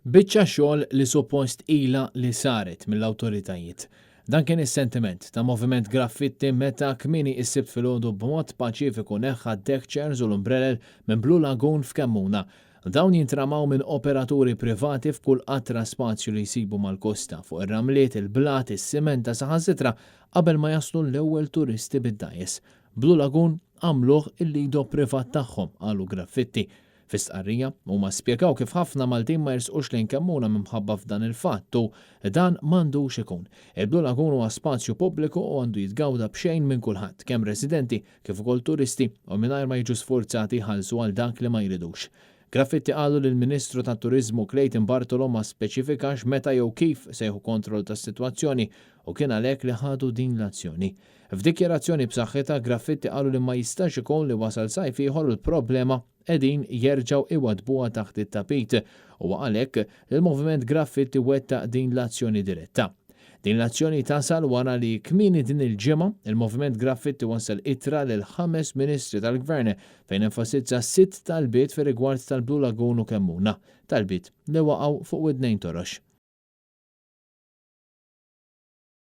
Biċċa xogħol li suppost ilha li saret mill-awtoritajiet. Dan kien is-sentiment ta' Moviment Graffitti meta kmieni s-Sibt filgħodu b'mod paċifiku neħħa d-deck chairs u l-umbrelel minn Blue Lagoon f'Kemmuna. Dawn jintramaw minn operaturi privati f'kull qatra spazju li jsibu mal-kosta, fuq ir-ramliet, il-blat, is-simenta saħansitra qabel ma jaslu l-ewwel turisti bid-dgħajjes. Blue Lagoon għamluh il-lido privat tagħhom, qalu Graffitti. Fi stqarrija, huma spjegaw kif ħafna Maltin ma jersqux lejn Kemmuna minħabba f'dan il-fatt u dan m'għandux ikun. Il-Blue Lagoon huwa spazju pubbliku u għandu jitgawda b'xejn minn kulħadd, kemm residenti kif ukoll turisti u mingħajr ma jiġu sfurzati jħallsu għal dak li ma jridux. Graffitti qalu li l-Ministru tat-Turiżmu Clayton Bartolo ma speċifikax meta jew kif se jieħu kontroll tas-sitwazzjoni u kien għalhekk li ħadu din l-azzjoni. F'dikjarazzjoni b'saħħitha, Graffitti qalu li ma jistax ikun li wasal sajf ieħor u l-problema qegħdin jerġgħu iwaddbuha taħt it-tapit. Huwa għalhekk li l-Moviment Graffitti wettaq din l-azzjoni diretta. Din l-azzjoni tasal wara li kmieni din il-ġimgħa, il-Moviment Graffitti wassal ittra lil ħames Ministri tal-Gvern fejn enfasizza sitt talbiet fir-rigward tal-Blue Lagoon u Kemmuna. Talbiet li waqgħu fuq widnejn torox.